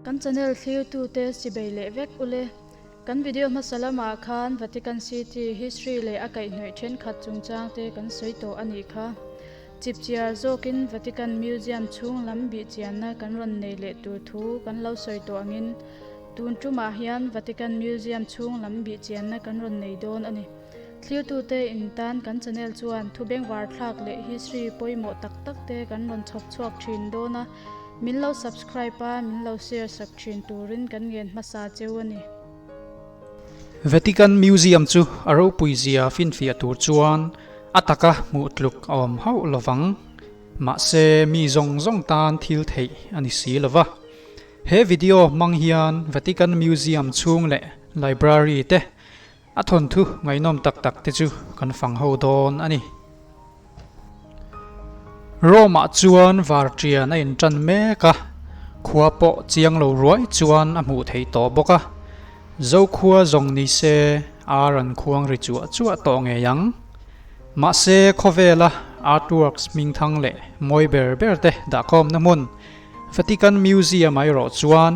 Kan channel thlirtute chibei leh vek ule. Kan video hmasa lamah khan Vatican City history leh a kaihhnawih thenkhat chungchangte kan sawi tawh a nih kha. Chipchiar zawkin Vatican Museum chhung lam bihchianna kan rawn nei leh tur thu kan lo sawi tawh angin tun tumah hian Vatican Museum chhung lam bihchianna kan rawn nei dawn a ni. Thlirtute in tan kan channel chuan thu bengvar thlak leh history pawimawh tak tak te kan rawn chhawp chhuak thin dawn a, min lo subscribe a, min lo share sak thin turin kan ngen hmasa cheu a ni. Vatican Museum chu a ropui zia finfiah tur chuan a taka hmuh tluk a awm hauh lovang. Mahse mi zawng zawng tan thil theih a ni si lova. He video hmang hian Vatican Museum chhung leh library te A thawnthu ngaihnawm tak tak te chu kan fang ho dawn a ni. Rome ah chuan varṭian a inṭan mek a, khua pawh chiang lo ruai chuan a hmuh theih tawh bawk a. Zokhua zawng ni se ar an khuang ri chuah chuah tawh ngei ang. Mahse khawvela artworks hmingthang leh mawi ber ber te dahkhawmna hmun Vatican Museum ah erawh chuan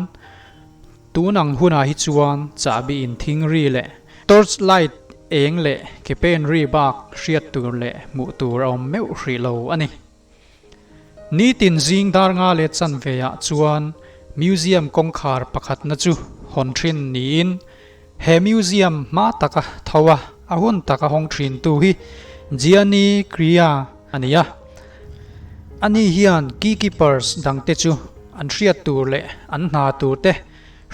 Tun ang hunah hi chuan chahbi in thing ri leh torch light eng leh ke pen ri bak hriat tur leh hmuh tur a awm meuh hrih lo a ni. Nitin zing dar nga leh chanve ah chuan museum kawngkhar pakhatna chu hawn thin niin he museum hma taka tho a a hun taka hawng thin tu hi Gianni Crea a ni a. Ani hian keykeepers dangte chu an hriat tur leh an hna tur te,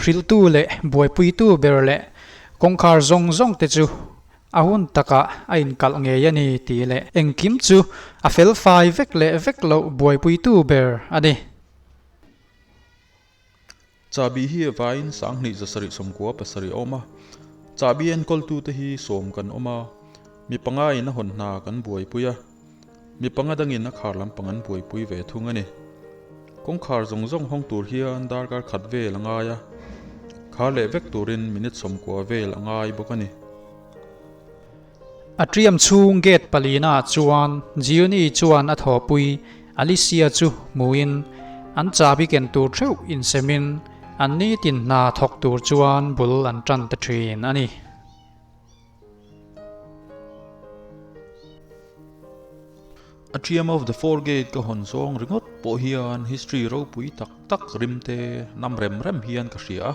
hrilhtu leh buaipuitu ber leh kawngkhar zawng zawng te chu a hun takah a inkalh ngei a ni tih leh engkim chu a felfai vek leh vek loh buaipuitu ber a ni. Chahbi hi a vaiin 2797 a awm a, chahbi enkawltute hi sawm kan awm a, mi panga in a hawn hna kan buaipui a, mi panga dangin a khar lampang an buaipui ve thung a ni. Kawngkhar zawng zawng hawng tur hian darkar khat vel a ngai a, khar leh vek turin minute 90 vel a ngai bawk a ni. Atrium chhung gate palina ah chuan Gioni chuan a thawhpui Alicia chu hmuin an chabi ken tur theuh insemin an nitin hna thawk tur chuan bul an tan ta thin a ni. Atrium of the Four Gate ka hawn zawng ringawt pawh hian history ropui tak tak rimte nam rem rem hian ka hria a.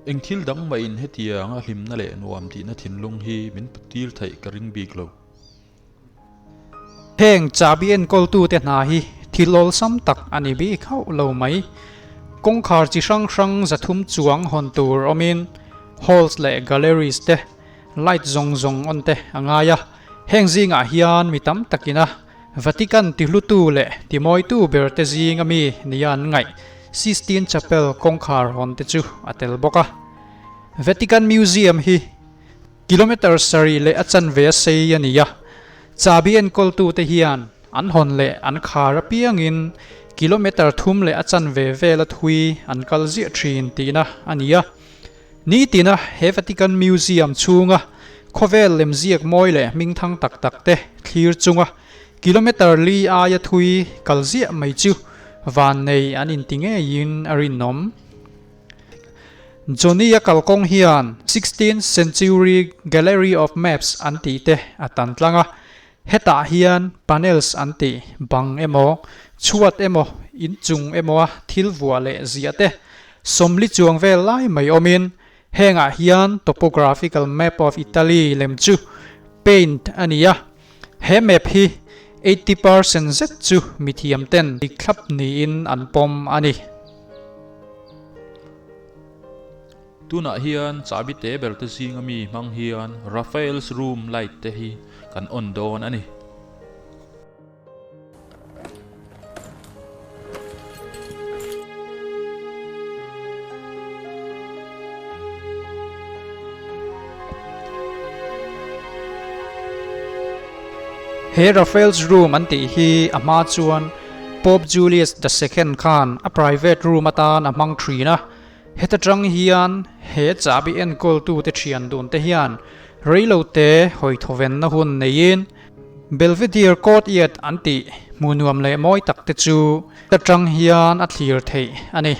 Eng thil dang mahin hetiang a hlimna leh nuam tihna thinlung hi min tir theih ka ring bik lo. Heng chahbi enkawltute hna hi thil awlsam tak a ni bik hauh lo mai. Kawngkhar chi hrang hrang 300 chuang hawn tur awmin halls leh galleries te, light zawng zawng on te a ngai a. Heng zingah hian mi tam takin a Vatican tihlutu leh timawitu ber te zinga mi nia an ngaih Sistine Chapel kawngkhar hawn te chu a tel bawk a. Vatican Museum hi kilometre sarih leh a chanve a sei a ni a, chahbi enkawltute hian an hawn leh an khar apiangin kilometre thum leh a chanve vela thui an kal ziah thin tihna a ni a. Nitina he Vatican Museum chhunga khawvel lemziak mawi leh hmingthang tak tak te thlir chunga kilometre li aia thui kal ziah mai chu vannei an inti ngeiin a rinawm. Johnny-a kalkawng hian 16th Century Gallery of Maps an tih te a tan tlang a, hetah hian panels an tih bang emaw, chhuat emaw, inchung emawa thil vuah leh ziah te 40 chuang vel lai mai awmin hengah hian topographical map of Italy lem chu paint a ni a, he map hi 80% zet chu mithiam ten dik thlap niin an pawm a ni. Tunah hian chahbi te ber te zinga mi hmang hian Raphael's room light te hi kan on dawn a ni. He Raphael's room an tih hi a hma chuan Pope Julius the Second khan a private room atan a hmang thin a, heta tang hian he chahbi enkawltute thian dun te hian reilote hawi thawvenna hun neiin Belvedere Courtyard an tih hmuh nuam leh mawi tak te chu ta tang hian a thlir theih a ni.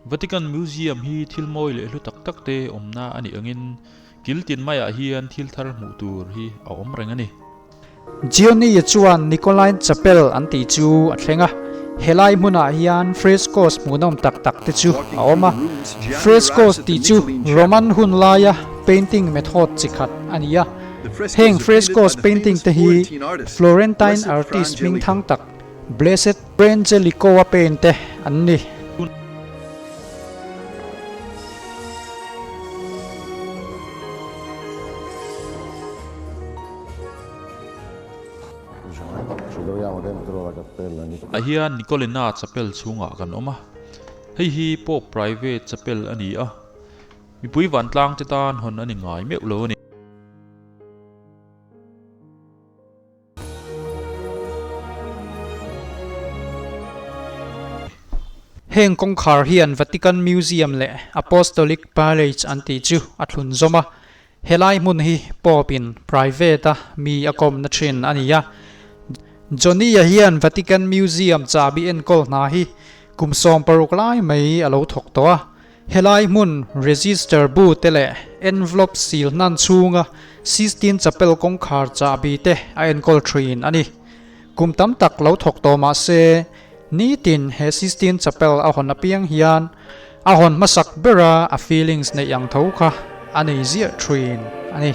Vatican Museum hi thil mawi leh hlu tak tak te awmna a nih angin kil tin maiah hian thil thar hmuh tur hi a awm reng a ni. Gianni chuan Nicolain Chapel an tih chu a thleng a, helai hmunah hian frescoes hmuhnawm tak tak te chu a awm a. Frescoes tih chu Roman hun laia painting method chi khat a ni a. Heng frescoes painting te hi Florentine artist hmingthang tak Blessed Frangelico-a paint te an ni. Ah hian Nicolina chapel chhungah kan awm a, hei hi Pope private chapel a ni a, mipui vantlang te tan hawn a ni ngai meuh lo a ni. Heng kawngkhar hian Vatican Museum leh Apostolic Palace an tih chu a thlun zawm a, helai hmun hi Pope in private a mi a kawmna thin a ni a. Johnny-a hian Vatican Museum chahbi enkawl hna hi kum 16 lai mai a lo thawk tawh a, Helai hmun register bu te leh envelope seal hnan chhunga Sistine Chapel kawngkhar chahbi te a enkawl thin a ni. Kum tam tak lo thawk tawh mah se, nitin he Sistine Chapel a hawn apiang hian a hawn hmasak bera a feelings neih ang tho kha a nei ziah thin a ni.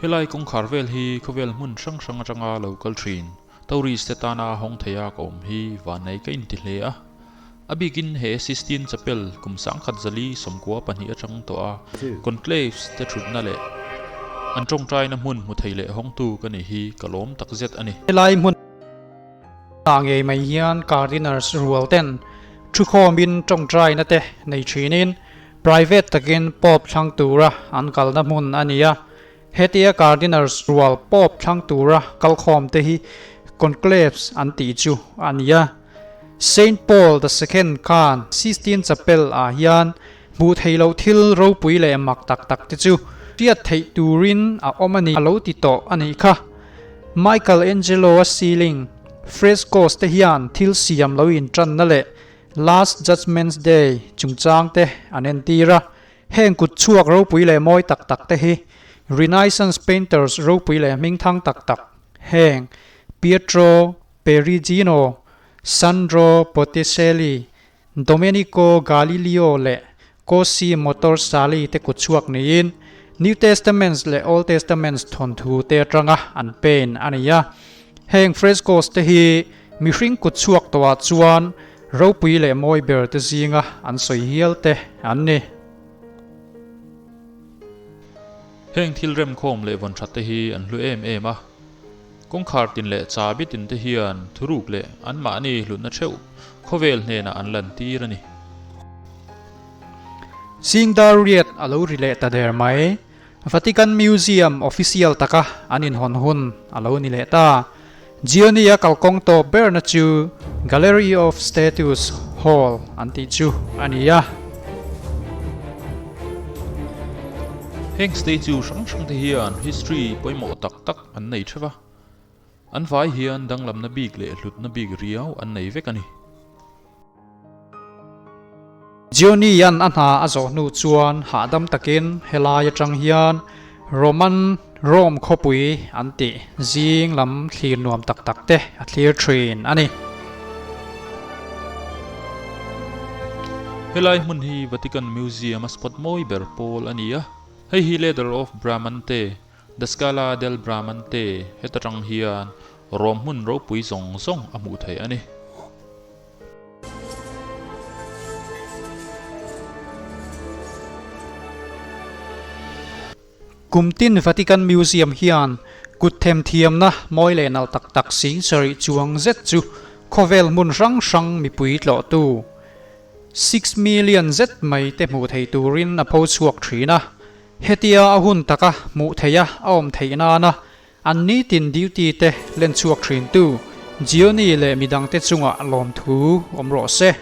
Helai kawngkhar vel hi khawvel hmun hrang hrang atanga lo kal thin tourist te tana hawng theia ka awm hi vannei ka inti hle a. A bikin he Sistine Chapel kum 1042 atang tawh a conclaves te thutna leh an tawngtaina hmun hmu thei leh hawngtu ka nih hi ka lawm takzet a ni. Helai hmun ah ngei mai hian Cardinals rual ten thukhawmin tawngtaina te nei thinin private takin Pope thlang tura an kalna hmun a ni a. Hetia Cardinals rual Pope thlang tura kalkhawm te hi conclaves an tih chu a ni a. Saint Paul the Second khan Sistine Chapel ah hian hmuh theih loh thil ropui leh mak tak tak te chu hriat theih turin a awm a ni a lo ti tawh a nih kha. Michael Angelo-a ceiling frescoes te hian thil siam lo intanna leh Last Judgment Day chungchang te an entir a. Heng kut chhuak ropui leh mawi tak tak te hi Renaissance painters ropui leh hmingthang tak tak heng Pietro Perigino, Sandro Botticelli, Domenico Galileo leh Cosimo Torsali te kut chhuak niin New Testaments leh Old Testaments thawnthu te atanga an paint a ni a. Heng frescoes te hi mihring kut chhuak tawhah chuan ropui leh mawi ber te zinga an sawi hial te an ni. Heng thil remkhawm leh vawn that te hi an hlu em em a. Kawngkhar tin leh chabi tin te hian thuruk leh anmahni hlutna theuh khawvel hnenah an lantir a ni. Singdar riat a lo ri leh ta der mai. Vatican Museum official taka an inhawn hun a lo ni leh ta. Gioni-a kalkawng tawp berna chu Gallery of Statues Hall an tih chu a ni a. Heng statue hrang hrang te hian history pawimawh tak tak an nei theuh a, an vai hian danglamna bik leh hlutna bik riau an nei vek a ni. Gioni-a'n a hna a zawh hnu chuan hahdam takin helai atang hian Roman Rome khawpui an tih zing lam thlir nuam tak tak te a thlir thin a ni. Helai hmun hi Vatican Museum a spot mawi ber pawl a ni a, hei hi Ladder of Bramante, The Scala del Bramante, heta tang hian Rome hmun ropui zawng zawng a hmuh theih a ni. Kumtin Vatican Museum hian kut themthiamna mawi leh nalh tak tak sing sarih chuang zet chu khawvel hmun hrang hrang mipui tlawhtu 6 million zet mai te hmuh thei turin a pho chhuak thin a. Hetia a hun taka hmuh theiha a awm theih nana an nitin duty te len chhuak thintu Gioni leh midangte chungah lawmthu awm rawh se.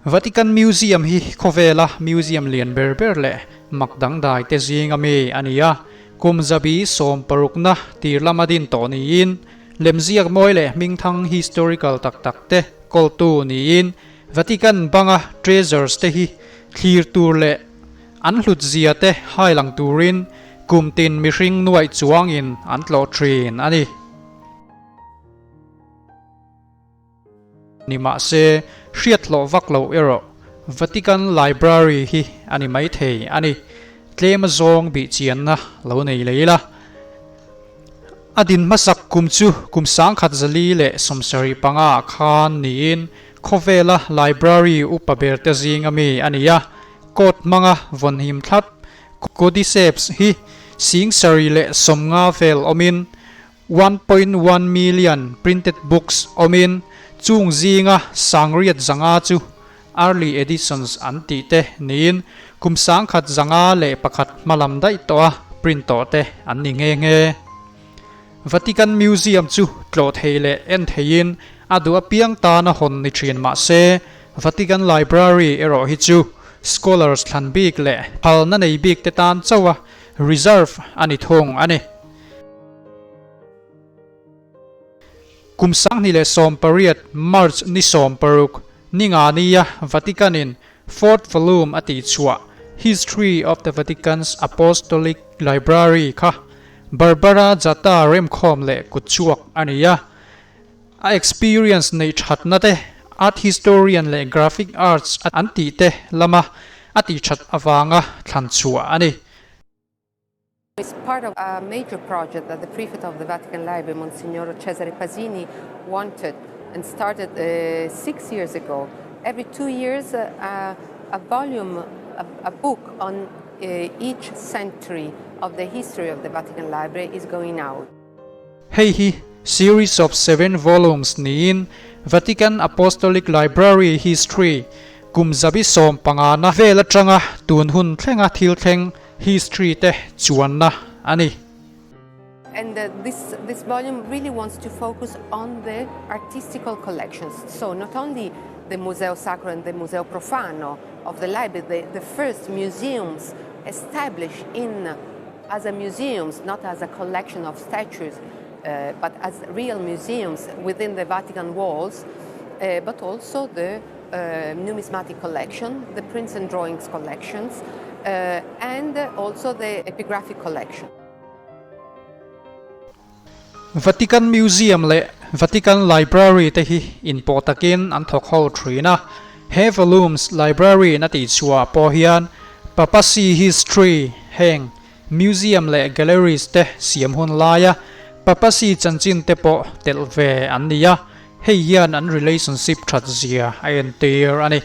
Vatican Museum hi khawvela museum lian ber ber leh mak dangdai te zinga mi a ni a, kum zabi 16na tir lama din tawh niin lemziak mawi leh hmingthang historical tak tak te kawltu niin Vatican banga treasures te hi thlir tur leh an hlut zia te hai lang turin kum tin mihring nuaih chuangin an tlawh thin a ni. Nimahse, hriat hlawh vak loh erawh Vatican Library hi a ni maithei a ni. Tlem azawng bih chianna lo nei lei la. A din hmasak kum chu kum 1075 ah khan niin khawvela library upa berte zinga mi a ni a, coat hmanga vawnhim thlap codiceps hi 7050 vel awmin 1.1 million printed books awmin chung zinga 850 chu early editions an tih te niin kum 1101 hmalam daih tawha print tawh te an ni nghe nghe. Vatican Museum chu tlawh thei leh en theiin a duh apiang tana hawn ni thin mah se Vatican Library erawh hi chu scholars thlan bik leh phalna nei bik te tan chauha reserve a ni thung a ni. Kum 2018 March ni 16 ni nga nia Vatican in fourth volume a tih chhuah History of the Vatican's Apostolic Library kha Barbara Jatta remkhawm leh kutchhuak a ni a. A experience neih thatna te, art historian leh graphic arts an tih te lama a tih that avanga thlan chhuah a ni. It's part of a major project that the prefect of the Vatican Library, Monsignor Cesare Pasini, wanted and started 6 years ago. Every 2 years, a volume, a book on each century of the history of the Vatican Library is going out. Hei hi series of seven volumes niin Vatican Apostolic Library History kum 15na vel atanga tun hun thlenga thil thleng history te chuanna a ni. And this, this volume really wants to focus on the artistical collections. So not only the Museo Sacro and the Museo Profano of the library, the first museums established in as a museums, not as a collection of statues, but as real museums within the Vatican walls, but also the numismatic collection, the prints and drawings collections, and also the epigraphic collection. Vatican Museum leh Vatican Library te hi inpawh takin an thawk ho thin a, he volumes library in a tih chhuah pawh hian Papacy history heng museum leh galleries te siam hun laia Papacy chanchin te pawh telh ve an ni a, hei hian an relationship that zia a entir a ni.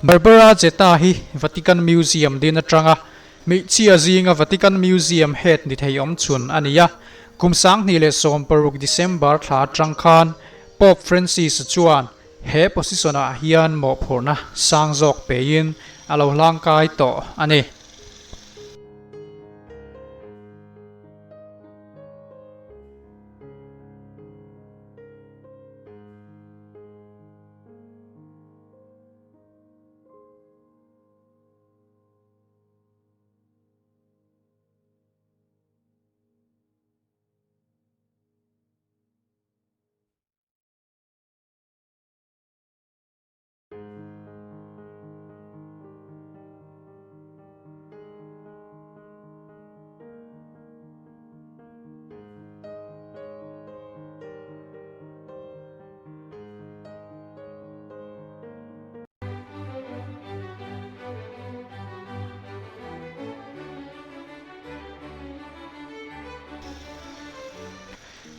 Barbara Zeta hi Vatican Museum din atanga hmeichhia zinga Vatican Museum head ni thei awm chhun a ni a. Kum 2016 December thla atang khan Pope Francis chuan he position ah hian mawhphurhna sang zawk pein a lo hlangkai tawh a ni.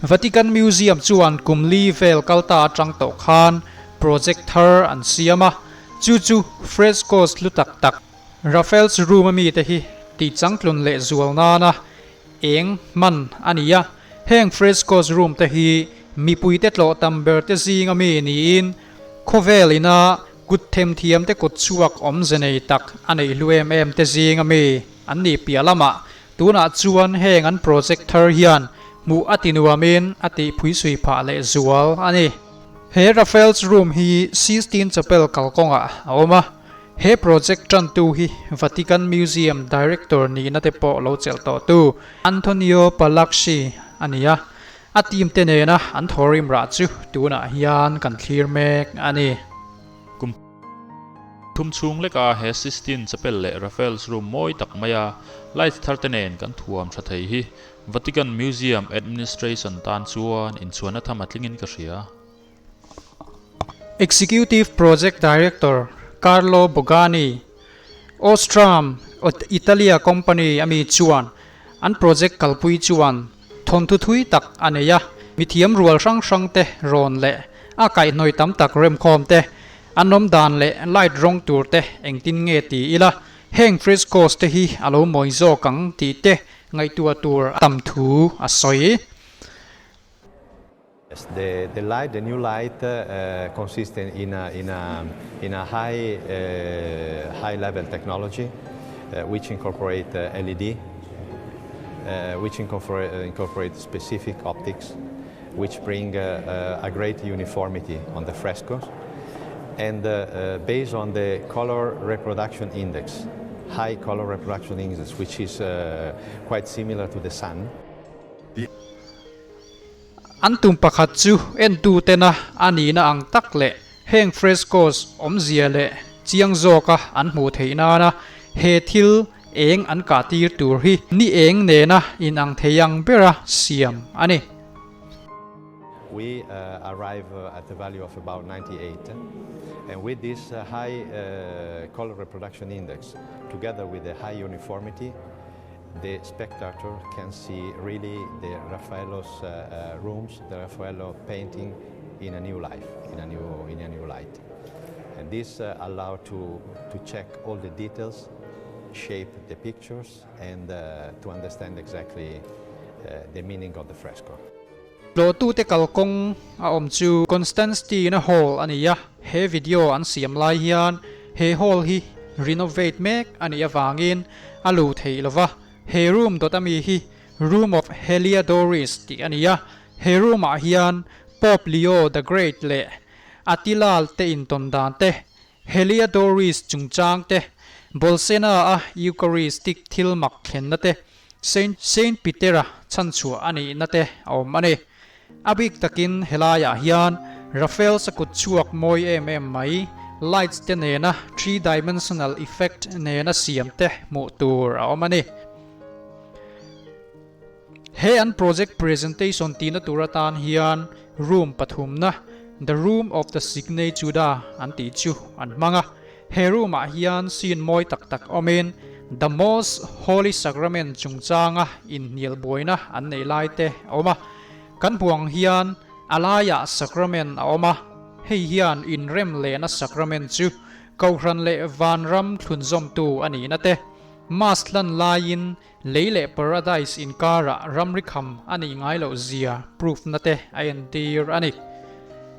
Vatican Museum chuan kum li vel kalta atang tawh khan project thar an siam a, chu chu frescoes hlu tak tak Raphael's room a mite hi tih changtlun leh zual nana eng hman a ni a. Heng frescoes room te hi mipuite tlawh tam ber te zinga mi niin khawvel ina kut themthiam te kut chhuak awmze nei tak a neih hlu em em te zinga mi an nih piah lamah tunah chuan heng an project thar hian hmuh a ti nuamin a tih phuisui phah leh zual a ni. He Raphael's room hi Sistine Chapel kalkawngah a awm a, he project tantu hi Vatican Museum Director nihna te pawh lo chelh tawhtu Antonio Palacci a ni a, a team te nena an thawrim rah chu tunah hian kan thlir mek a ni. Kum thum chhung leka he Sistine Chapel leh Raphael's room mawi tak maia lights thar te nen kan thuam tha thei hi Vatican Museum Administration tan chuan inchhuahna tham a tlingin ka hria. Executive Project Director Carlo Bogani, Ostram Italia company a mi chuan an project kalpui chuan thawnthu thui tak a nei a, mithiam rual hrang hrang te rawn leh a kaihhnawih tam tak remkhawm te, an awm dan leh light rawng tur te engtin nge ti ila heng frescoes te hi a lo mawi zawk ang tih te ngaihtuah tur a tam thu a sawi. Yes, the, the light, the new light uh, consists in a, in a, in a high, uh, high level technology uh, which incorporate uh, LED, uh, which incorporate, uh, incorporate specific optics, which bring uh, uh, a great uniformity on the frescoes, and uh, uh, based on the color reproduction index, high color reproduction index, which is uh, quite similar to the sun. An tum pakhat chu entu tena a nihna ang tak leh heng frescoes awmzia leh chiang zawka an hmuh theih nana he thil eng an kah tir tur hi ni eng nena inang thei ang bera siam a ni. We arrive at a value of about 98 and with this high color reproduction index together with the high uniformity the spectator can see really the Raffaello's uh, uh, rooms, the Raffaello painting in a new life, in a new, in a new light. And this uh, allow to, to check all the details, shape the pictures, and uh, to understand exactly uh, the meaning of the fresco. Tlawhtute kalkawng a awm chu Constantine Hall a ni a, he video an siam lai hian he hall hi renovate mek a nih avangin a luh theih lo va, he room dawt ami hi Room of Heliodorus tih a ni a, he room ah hian Pope Leo the Great leh Attila te intawn dan te, Heliodorus chungchang te, Bolsena a Eucharistic thil mak thlenna te, Saint Saint Petera chhanchhuah a nihna te a awm a ni. A bik takin helaiah hian Raphael sakut chhuak mawi em em mai, lights te nena three dimensional effect nena siam te hmuh tur a awm a ni. He an project presentation tihna tur atan hian room pathumna, The Room of the Signature an tih chu an hmang a. He room ah hian scene mawi tak tak awmin The Most Holy Sacrament chungchanga inhnial buaina an nei lai te a awm a. Kan hmuh ang hian a laiah Sacrament a awm a, hei hian inrem lehna Sacrament chu Kohhran leh Vanram thlunzawmtu a nihna te, Mass hlan laiin lei leh Paradise inkarah ramri kham a nih ngai loh zia proof na te a entir a ni.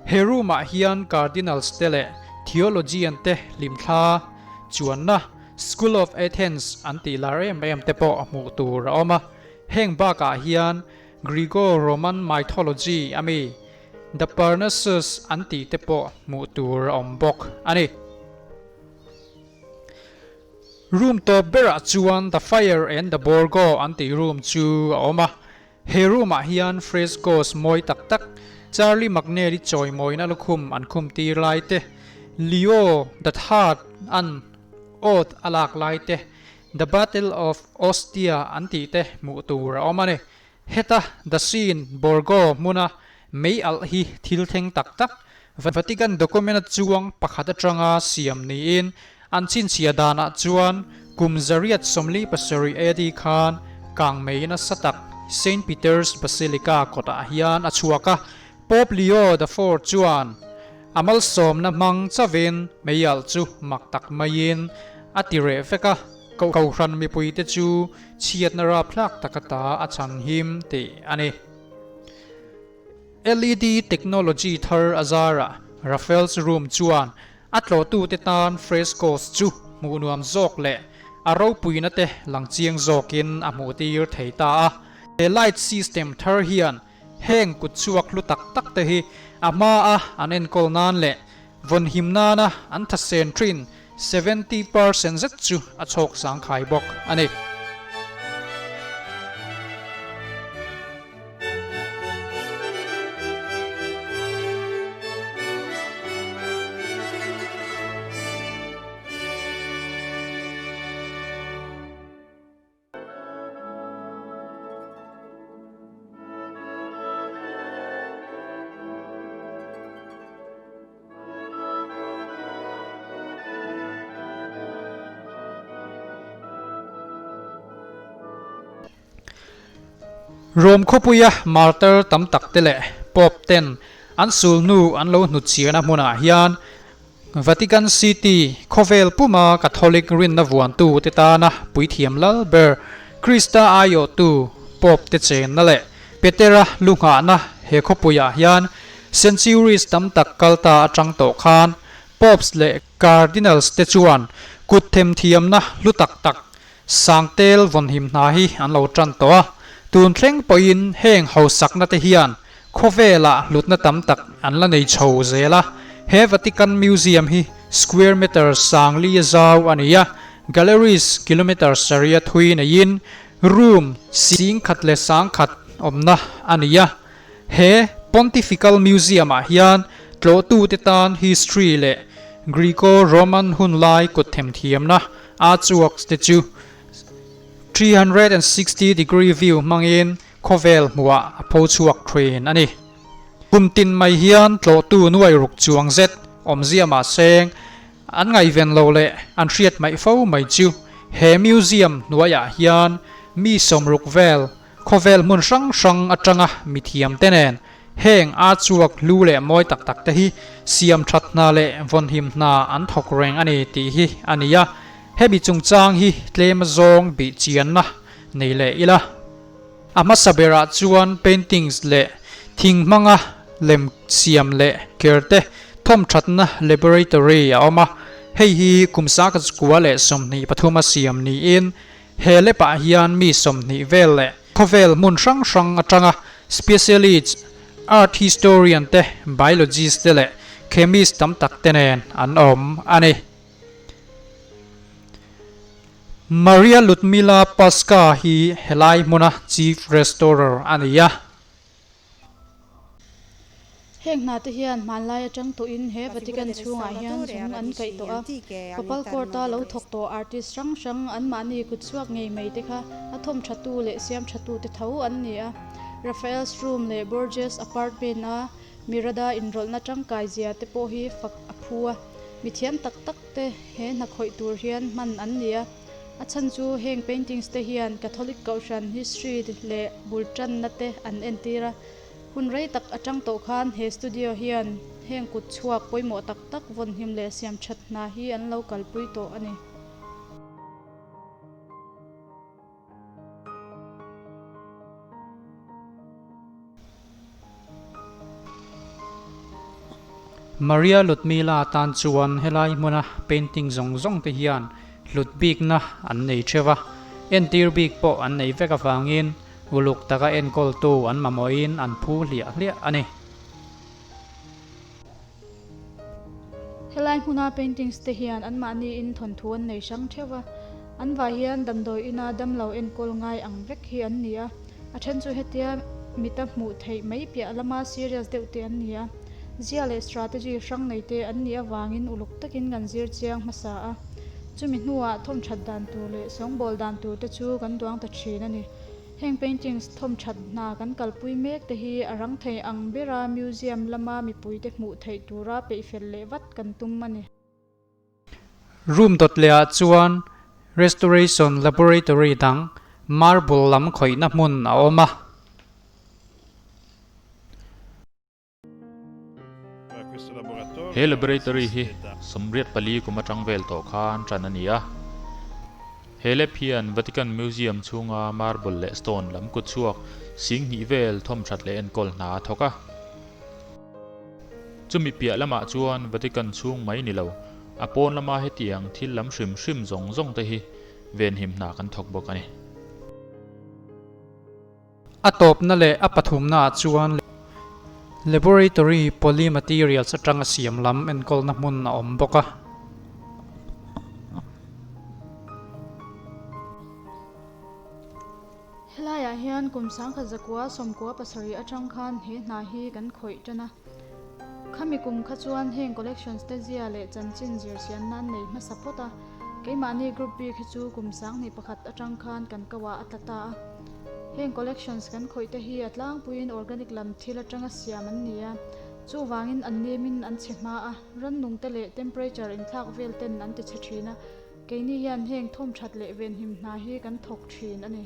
He room ah hian Cardinals te leh Theologian te hlimthla chuanna School of Athens an tih lar em em te pawh hmuh tur a awm a. Heng bakah hian Greco-Roman mythology a mi The Parnassus an tih te pawh hmuh tur a awm bawk a ni. Room tawp berah chuan The Fire and the Borgo an tih room chu a awm a. He room ah hian frescoes mawi tak tak, Charlie McNair-i chawimawina lukhum an khum tir lai te, Leo the Third an oath a lak lai te, The Battle of Ostia an tih te hmuh tur a awm a ni. Heta The Scene Borgo hmuna mei alh hi thil thleng tak tak, Vatican document-a chuang pakhat atanga siam niin an chhinchhiah danah chuan kum 847 AD khan kangmei nasa tak Saint Peter's Basilica kawtah hian a chhuak a, Pope Leo the Fourth chuan a malsawmna hmang chavin mei alh chu mak tak maiin a ti reh vek a. Kohhran mipuite chu chhiatna rapthlak taka ta a chhan him tih a ni. LED technology thar a zarah Raphael's Room chuan a tlawhtute tan frescoes chu hmuh nuam zawk leh a ropuina te lang chiang zawkin a hmuhtir thei ta a. He light system thar hian heng kut chhuak hlu tak tak te hi a hma a an enkawl nan leh vawnhim nana an thasen thin 70% zet chu a chhawk sangkhai bawk a ni. Rom khawpuia martar tam tak te leh Pope ten an sulhnu an lo hnutchhiarna hmunah hian Vatican City khawvel puma Catholic rinna vuantu te tana puithiam lal ber Krista aiawhtu Pope te chenna leh Petera lu nghahna he khawpuiah hian centuries tam tak kal ta atang tawh khan Popes leh Cardinals te chuan kut themthiamna hlu tak tak Sangtel vawnhim hna hi an lo tan tawh a, tun thleng pawhin heng hausakna te hian khawvelah hlutna tam tak an la nei chho zel a. He Vatican Museum hi square meter sangli a zau a ni a, galleries kilometer saria thui neiin room singkhat leh sangkhat awmna a ni a. He Pontifical Museum-ah hian tlawhtute tan history leh Greco-Roman hunlai kut themthiamna artworks te chu 360 degree view hmangin khawvel hmuhah a pho chhuak thin a ni. Kum tin mai hian tlawhtu nuai ruk chuang zet awmzia mahseng an ngaihven lo leh an hriat hmaih fo mai chu he museum hnuaiah hian mi sawmruk vel Khawvel hmun hrang hrang atanga mithiamte nen heng a chuak hlu leh mawi tak tak te hi siam that hna leh vawnhim hna an thawk reng a ni tih hi a ni a, hemi chungchang hi tlem zawng bih chianna nei leh ila. A hmasa berah chuan paintings leh thing hmanga lem siam leh ker te thawmthatna laboratory a awm a, hei hi kum sangkhat leh 23 a siam niin He lepah hian mi 20 vel leh khawvel hmun hrang hrang atanga specialist, art historian te, biologist te leh chemist tam tak te nen an awm a ni. Maria Ludmila Paska hi helai hmuna chief restorer a ni a. Heng hna te hian hmanlai atang tawhin he Vatican chhungah hian zung an kaih tawh a, Papal Court-a lo thawk tawh artist hrang hrang anmahni kut chhuak ngei mai te kha a thawm thatu leh siam thatu te tho an ni a. Raphael's Room leh Borges Apartment-a Mirada inrawlhna tangkai zia te pawh hi fak a phu a, mithiam tak tak te he hna khawih tur hian hman an ni a. A chhan chu heng paintings te hian Catholic Kohhran history leh bul tanna te an entir a. Hun rei tak atang tawh khan he studio hian heng kut chhuak pawimawh tak tak vawnhim leh siam that hna hi an lo kalpui tawh a ni. Maria Ludmila tan chuan helai hmuna painting zawng zawng te hian hlut bikna an nei theuh a, entir bik pawh an nei vek avangin uluk taka enkawltu an mamawhin an phu hliah hliah a ni. Helai hmuna paintings te hian anmahniin thawnthu an nei hrang theuh a, an vai hian damdawi ina damlo enkawl ngai ang vek hi an ni a, a then chu hetia mita hmuh theih mai piah lama serious deuh te an ni a, zia leh strategy hrang nei te an nih avangin uluk takin kan zir chiang hmasa a, chumi hnuah thawmthat dan tur leh sawngbawl dan tur te chu kan duang ta thin a ni. Heng paintings thawmthat hna kan kalpui mek te hi a rang thei ang bera museum lama mipuite hmuh theih tura peihfel leh vat kan tum a ni. Room dawt leh ah chuan restoration laboratory dang marble lam khawihna hmun a awm a. He laboratory hi 84 kum atang vel tawh khan tan a ni a. He lab hian Vatican Museum chhunga marble leh stone lam kut chhuak 2000 vel thawmthat leh enkawl hna a thawk a. Chumi piah lamah chuan Vatican chhung mai ni lo, a pawn lama hetiang thil lam hrim hrim zawng zawng te hi venhim hna kan thawk bawk a ni. A tawpna leh a pathumnaah chuan Laboratory Polymaterials atanga siam lam enkawlna hmun a awm bawk a. Helaiah hian kum 1997 atang khan he hna hi kan khawih tan a. Khami kum kha chuan heng collections te zia leh chanchin zirchian nan nei hmasa phawt a. Keimahni group bik hi chu kum 2001 atang khan kan ko ah a tla ta a. Heng collections kan khawih te hi a tlangpuiin organic lam thil atanga siam an ni a. Chuvangin an nemin an chhe hma a, rannung te leh temperature inthlak vel ten an ti chhe thin a. Keini hian heng thawm that leh venhim hna hi kan thawk thin a ni.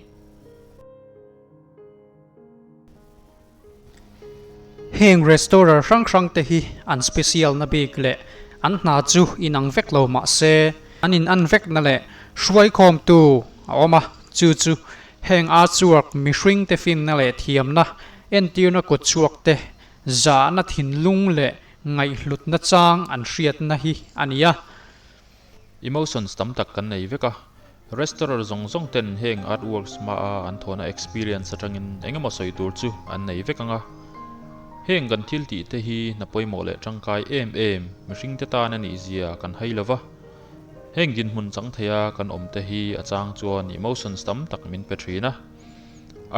Heng restorer hrang hrang te hi an special na bik leh an hna chu inang vek lo mah se an in an vek na leh hruaikhawm tu a awm a, chu chu heng artwork mihring te finna leh thiamna entirna kut chhuak te zahna thinlung leh ngaihhlutna chang an hriatna hi a ni a. Emotions tam tak kan nei vek a, restorer zawng zawng ten heng artworks hmaa an thawhna experience atangin engemaw sawi tur chu an nei vek ang a. Heng kan thil tih te hi hna pawimawh leh tangkai em em mihring te tan a nih zia kan hai lova. Heng dinhmun chang theia kan awm te hi a chang chuan emotions tam tak min pe thin a.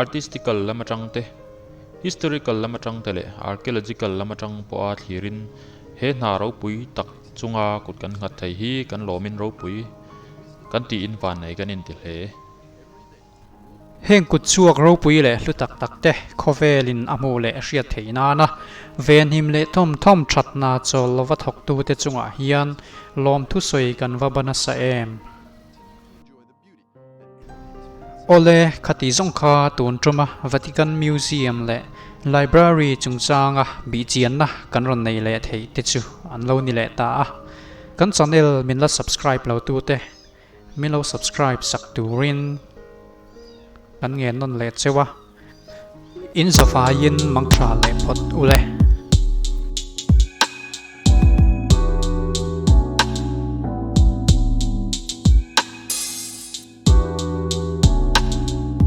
Artistical lam atang te, historical lam atang te leh archaeological lam atang pawha thlirin he hna ropui tak chunga kut kan nghat thei hi kan lawmin ropui kan tiin vannei kan inti hle. Heng kut chhuak ropui leh hlu tak tak te khawvelin a hmuh leh hriat theih nana venhim leh thawm thawm thatna chawl lova thawktute chungah hian lawmthu sawi kan va ba nasa em? Awle, khati zawng kha tun tuma Vatican Museum leh Library chungchanga bihchianna kan rawn nei leh theih te chu an lo ni leh ta a. Kan channel min la subscribe lo tute min lo subscribe sak turin kan ngen nawn leh cheu a. In zavaiin mangtha leh phawt ule.